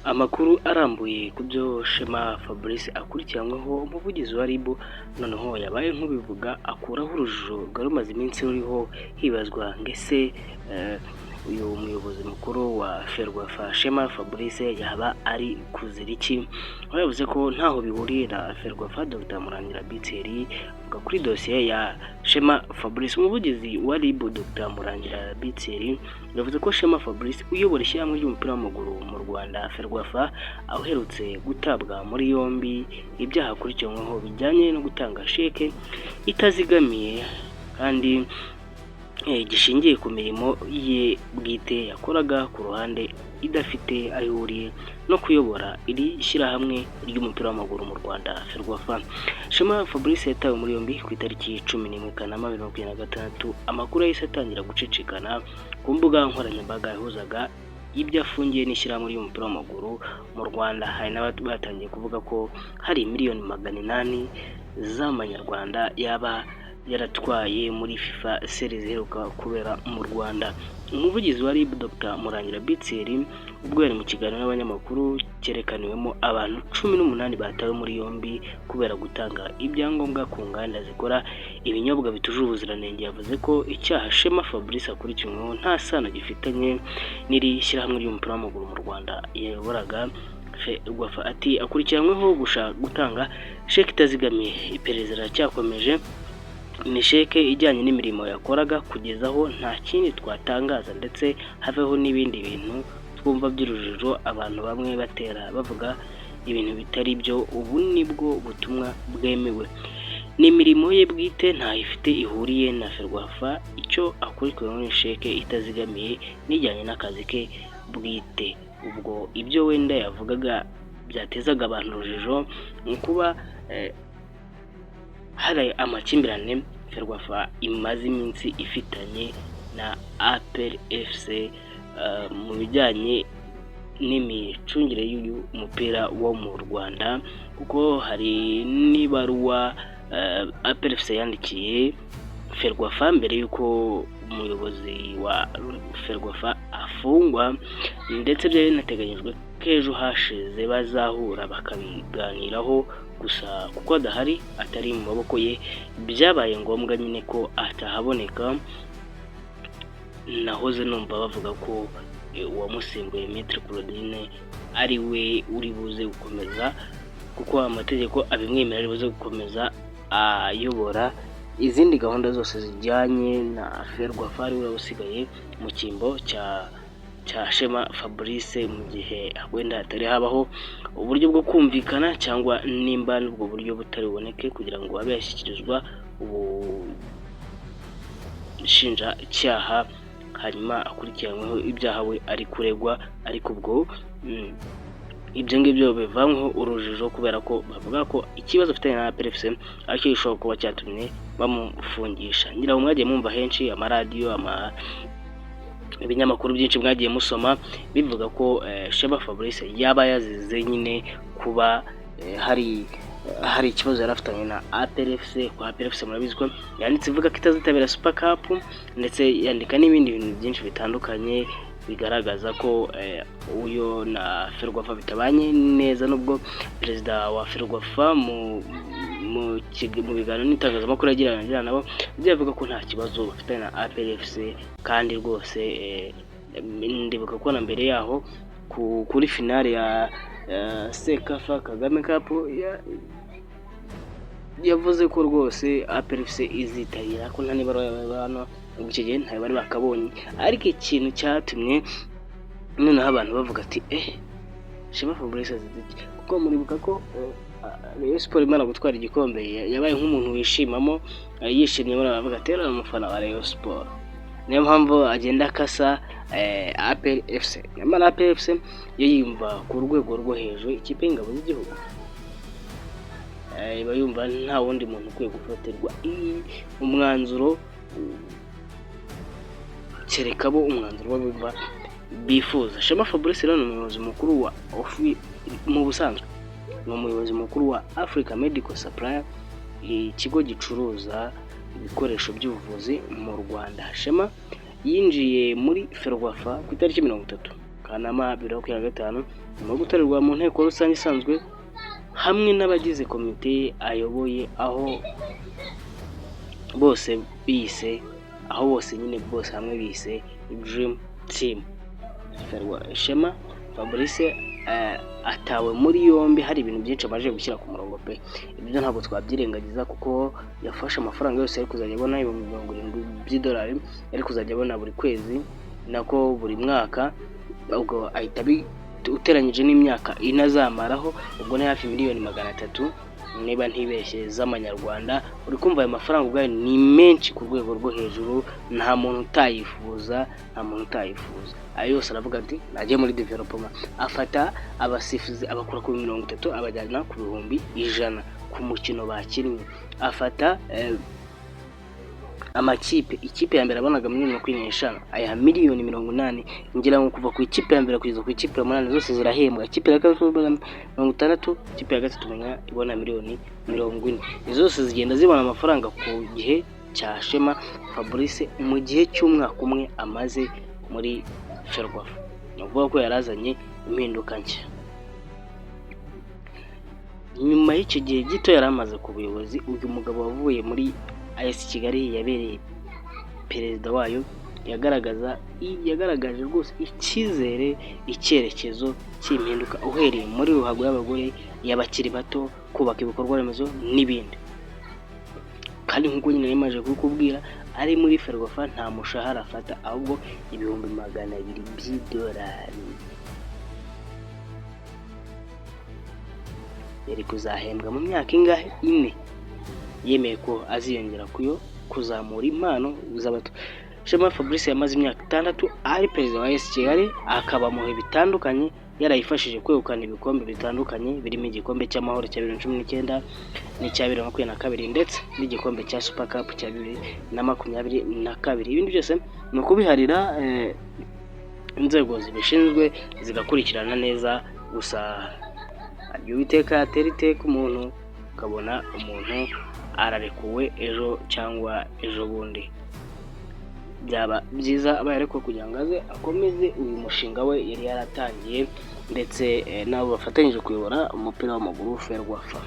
Amakuru arambuye ku byo Shema Fabrice akurikiranyweho, umuvugizi wa RIB noneho yabaye nk'ubivuga akuraho urujijo rwari rumaze iminsi ruriho hibazwa ngo ese uyu muyobozi mukuru wa Ferwafa Shema Fabrice yaba ari kuzira iki? Aho yavuze ko ntaho bihuriye na Ferwafa. Dr Murangira B. Thierry avuga kuri dosiye ya Shema Fabrice. Umuvugizi wa RIB, Dr Murangira B. Thierry, yavuze ko Shema Fabrice uyobora ishyirahamwe ry'umupira w'amaguru mu Rwanda, Ferwafa, uherutse gutabwa muri yombi, ibyaha akurikiranyweho bijyanye no gutanga sheke itazigamiye kandi gishingiye ku mirimo ye bwite yakoraga ku ruhande, idafite aho ihuriye no kuyobora iri shyirahamwe ry'umupira w'amaguru mu Rwanda, Ferwafa. Shema Fabrice yatawe muri yombi ku itariki 11 Kanama 2026. Amakuru yahise atangira gucicikana ku mbuga nkoranyambaga yahuzaga ibyo afungiye n'ishyirahamwe ry'umupira w'amaguru mu Rwanda. Hari n'abatangiye kuvuga ko hari miliyoni 800 z'amanyarwanda yaba yaratwaye muri FIFA Series iheruka kubera mu Rwanda. Umuvugizi wa RIB, Dr Murangira B. Thierry, ubwo yari mu kiganiro n'abanyamakuru cyerekaniwemo abantu 18 batawe muri yombi kubera gutanga ibyangombwa ku nganda zikora ibinyobwa bitujuje ubuziranenge, yavuze ko icyaha Shema Fabrice akurikiranyweho nta sano gifitanye n'iri shyirahamwe ry'umupira w'amaguru mu Rwanda yayoboraga, Ferwafa. Ati: "Akurikiranyweho gutanga sheke itazigamiye, iperereza riracyakomeje. Ni sheke ijyanye n'imirimo yakoraga, kugeza aho nta kindi twatangaza, ndetse haveho n'ibindi bintu twumva by'urujijo, abantu bamwe batera bavuga ibintu bitari byo. Ubu nibwo butumwa bwemewe. Ni imirimo ye bwite, ntaho ifite ihuriye na Ferwafa. Icyo akurikiranyweho ni sheke itazigamiye n'ijyanye n'akazi ke bwite." Ubwo ibyo wenda yavugaga byatezaga abantu urujijo ni ukuba hari amakimbirane Ferwafa imaze iminsi ifitanye na APR FC mu bijyanye n'imicungire y'uyu mupira wo mu Rwanda, kuko hari n'ibaruwa APR FC yandikiye Ferwafa mbere y'uko umuyobozi wa Ferwafa afungwa, ndetse byari binateganyijwe ko ejo hashize bazahura bakabiganiraho. Gusa kuko adahari, atari mu maboko ye, byabaye ngombwa nyine ko atahaboneka. Nahoze numva bavuga ko uwamusimbuye, Maître Claudine, ari we uri buze gukomeza, kuko amategeko abimwemerera, ari buze gukomeza ayobora izindi gahunda zose zijyanye na Ferwafa, ari we usigaye mu cyimbo cya Shema Fabrice, mu gihe wenda hatari habaho uburyo bwo kumvikana, cyangwa nimba n'ubwo buryo butari buboneke kugira ngo abe yashyikirizwa ubushinjacyaha, hanyuma akurikiranyweho ibyaha we ari kuregwa. Ariko ubwo ibyo ngibyo bivanyweho urujijo, kubera ko bavuga ko ikibazo afitanye na APR FC aricyo gishobora kuba cyatumye bamufungisha. Ngira ngo mwagiye mwumva henshi, amaradiyo, ibinyamakuru byinshi mwagiye musoma bivuga ko Shema Fabrice yaba yazize nyine kuba hari ikibazo yari afitanye na APR FC. Kwa APR FC murabizi ko yanditse ivuga ko itazitabira Super Cup, ndetse yandika n'ibindi bintu byinshi bitandukanye bigaragaza ko uyo na Ferwafa bitabanye neza, nubwo perezida wa Ferwafa mu biganiro n'itangazamakuru yagirana nabo yagiye avuga ko nta kibazo bafitanye na APR FC. Kandi rwose ndibuka ko na mbere yaho kuri finale ya CECAFA Kagame Cup yavuze ko rwose APR FC izitabira, ko nta n'ibaruwa hano. Icyo gihe ntayo bari bakabonye, ariko ikintu cyatumye noneho abantu bavuga ati: "Eh, Shema Fabrice azize iki?" Kuko muribuka ko Rayon Sports imara gutwara igikombe yabaye nk'umuntu wishimamo, yishimye, muri baravuga ati: "Ni umufana wa Rayon Sports, niyo mpamvu agenda akasa APR FC." Nyamara APR FC yo yiyumva ku rwego rwo hejuru, ikipe y'ingabo z'igihugu iba yumva nta wundi muntu ukwiye gufatirwa umwanzuro kereka bo umwanzuro bo bumva bifuza. Shema Fabrice rero ni umuyobozi mukuru wa mu busanzwe ni umuyobozi mukuru wa Africa Medical Supply, ikigo gicuruza ibikoresho by'ubuvuzi mu Rwanda. Shema yinjiye muri Ferwafa ku itariki 30 Kanama. Kanama 2025, nyuma yo gutorerwa mu nteko rusange isanzwe hamwe n'abagize komite ayoboye, aho bose nyine bose hamwe bise Dream Team. Shema Fabrice atawe muri yombi hari ibintu byinshi amaze gushyira ku murongo pe. Ibyo ntabwo twabyirengagiza, kuko yafashe amafaranga yose yari kuzajya abona, 70,000 by'idolari yari kuzajya abona buri kwezi, nako buri mwaka. Ubwo ahita uteranyije n'imyaka 4 azamaraho, ubwo ni hafi miliyoni 300 niba ntibeshye z'amanyarwanda. Uri kumva ayo mafaranga ubwayo ni menshi ku rwego rwo hejuru, nta muntu utayifuza, nta muntu utayifuza. Ayo yose aravuga ati najye muri development. Afata abasifuzi abakura ku 30 abajyana ku 100,000 ku mukino bakinnye. Afata amakipe, ikipe ya mbere abonaga miliyoni 25, aya miliyoni 80. Ngira ngo kuva ku ikipe ya mbere kugeza ku ikipe ya munani zose zirahembwa. Ikipe ya kabiri 60, ikipe ya gatatu umenya ibona miliyoni 40. Izo zose zigenda zibona amafaranga ku gihe cya Shema Fabrice, mu gihe cy'umwaka umwe amaze muri Ferwafa. Ni ukuvuga ko yarazanye impinduka nshya. Nyuma y'icyo gihe gito yari amaze ku buyobozi, uyu mugabo wavuye muri AS Kigali yabereye perezida wayo, yagaragaje rwose icyizere, icyerekezo cy'impinduka, uhereye muri ruhago y'abagore, y'abakiri bato, kubaka ibikorwa remezo n'ibindi. Kandi nk'uko nyine nari maze kubikubwira, ari muri Ferwafa nta mushahara afata, ahubwo 200,000 by'idolari yari kuzahembwa mu myaka ingahe? 4. Yemeye ko aziyongera kuyo kuzamura impano z'abato. Shema Fabrice yamaze imyaka 6 ari perezida wa AS Kigali, akaba mu bihe bitandukanye yarayifashije kwegukana ibikombe bitandukanye, birimo igikombe cy'amahoro cya 2019 n'icya 2022, ndetse n'igikombe cya Super Cup cya 2022. Ibindi byose ni ukubiharira inzego zibishinzwe zigakurikirana neza. Gusa harya Uwiteka yatera iteka umuntu, ukabona umuntu ararekuwe ejo cyangwa ejo bundi. Byaba byiza abaye arekuwe kugira ngo aze akomeze uyu mushinga we yari yaratangiye, ndetse n'abo bafatanyije kuyobora umupira w'amaguru Ferwafa.